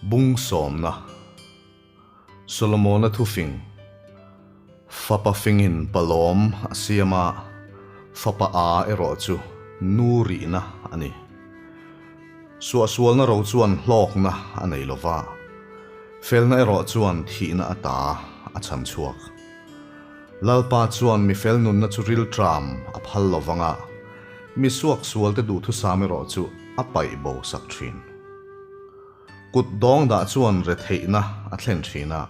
Bung sawmna, Solomona thufing, Fapa fingin palawm a siam a, fapa a erawh chu nu rihna a ni. Suahsualna ro chuan hlawkna a nei lo va, felna erawh chuan thihna ata a chhan chhuak. Lalpa chuan mi fel nunna chu rilṭam a phal lo vang a, mi suaksualte duhthusam erawh chu a paih bo sak ṭhin. Kut dawng dah chuan retheihna a thlen ṭhin a,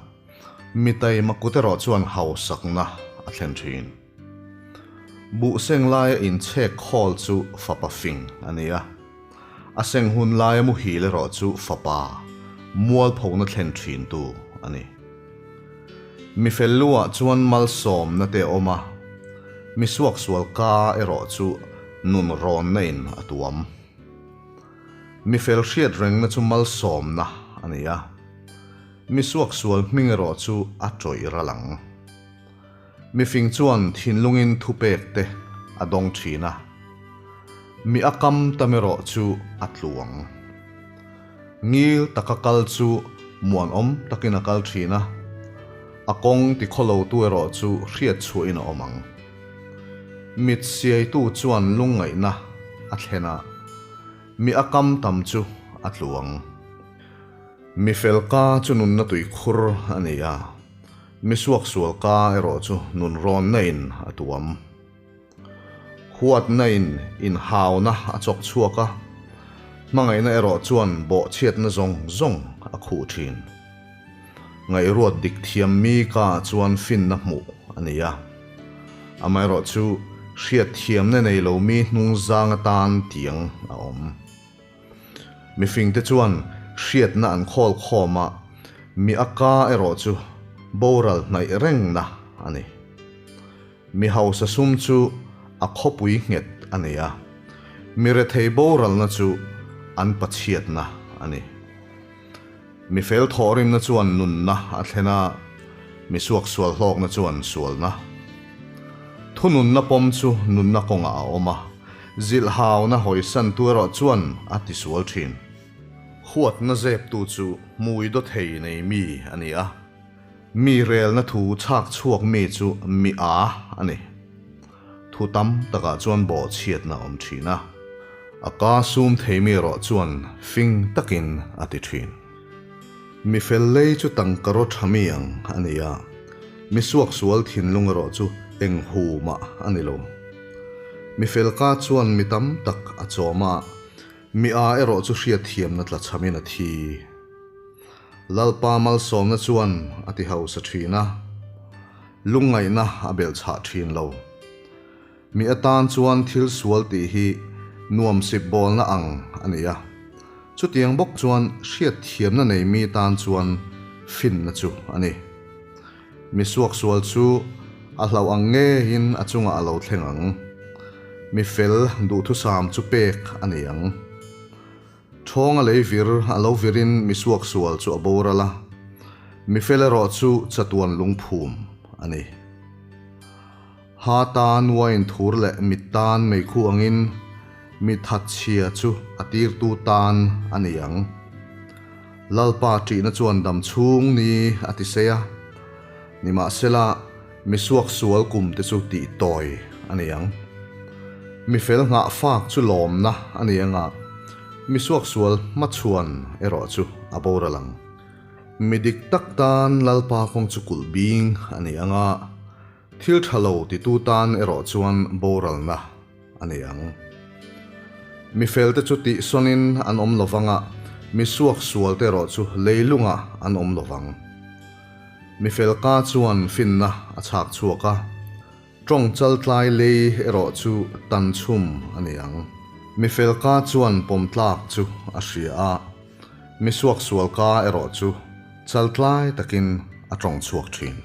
mi taima kut erawh chuan hausakna a thlen ṭhin. Buh seng laia inchhek khawl chu fapa fing a ni a, a seng hun laia muhil erawh chu fapa mualphona thlen ṭhintu a ni. Mi fel luah chuan malsawmna te a awm a, mi suaksual ka erawh chu nun rawnna in a tuam. Mi fel hriat rengna chu malsawmna a ni a, mi suaksual hming erawh chu a tawih ral ang. Mi fing chuan thinlungin thupek te a dawng thin a, mi a kam tam erawh chu a tlu ang. Ngil taka kal chu muanawm takin a kal thin a, a kawng tikhawlotu erawh chu hriat chhuahin a awm ang. Mit siaitu chuan lungngaihna a thlen a, mi a kam tam chu a tlu ang. Mi fel ka chu nunna tuikhur a ni a. Mi suaksual ka erawh chu nun rawnna in a tuam. Huatna in inhauna a chawk chhuak a, hmangaihna erawh chuan bawhchhiatna zawng zawng a khuh thin. Ngaihruat dik thiam mi ka chuan finna hmuh a ni a, amaherawh chu hriatthiamna nei lo mi hnungzang atan tiang a awm. Mifingte chuan hriatna an khawl khawm a, mi a ka erawh chu boral hnaih rengna a ni. Mi hausa sum chu a khawpui nghet a ni a, mi rethei boralna chu an pachhiatna a ni. Mi fel thawhrimna chuan nunna a thlen a, mi suaksual hlawkna chuan sualna. Thununna pawm chu nunna kawngah a awm a, zilhhauna hawisantu erawh chuan a tisual thin. Huatna zeptu chu hmui daw thei nei mi a ni a, mi relna thu chhak chhuak mi chu mi a a ni. Thu tam takah chuan bawhchhiatna a awm thin a, a ka sum thei mi erawh chuan fing takin a ti thin. Mi fel lei chu tangka raw tha mi ang a ni a, mi suaksual thinlung erawh chu eng hu mah a ni lo. Mi fel ka chuan mi tam tak a chawm a, mi a erawh chu hriatthiamna tlachhamin a thi. Lalpa malsawmna chuan a ti hausa thin a, lungngaihna a belhchhah thin lo. Mi atan chuan thil sual tih hi nuam sip bawlna ang a ni a, chutiang bawk chuan hriatthiamna nei mi tan chuan finna chu a ni. Mi suaksual chu a hlauh ang ngeiin a chungah a lo thleng ang. Mi fel duhthusam chu pek a ni ang. Ṭhawng a lei vir a lo virin mi suaksual chu a boral a, mi fel erawh chu chatuan lungphum a ni. Ha tan uain thur leh mit tan meikhu angin mi thatchhia chu a tirtu tan a ni ang. Lalpa ṭihna chuan dam chhung ni a ti sei a, nimahsela mi suaksual kum te chu tih tawi a ni ang. Mi fel nghah fak chu lawmna a ni anga, mi suaksual hmachhuan erawh chu a boral ang. Mi dik tak tan Lalpa kawng chu kulh bing a ni anga, thil tha lo titu tan erawh chuan boralna a ni ang. Mi felte chu tihsawnin an awm lo vang a, mi suaksualte erawh chu leilungah an awm lo vang. Mi fel ka chuan finna a chhak chhuak a, tawng chaltlai lei erawh chu tan chhum a ni ang. Mi fel ka chuan pawmtlak chu a hria a, mi suaksual ka erawh chu chaltlai takin a tawng chhuak thin.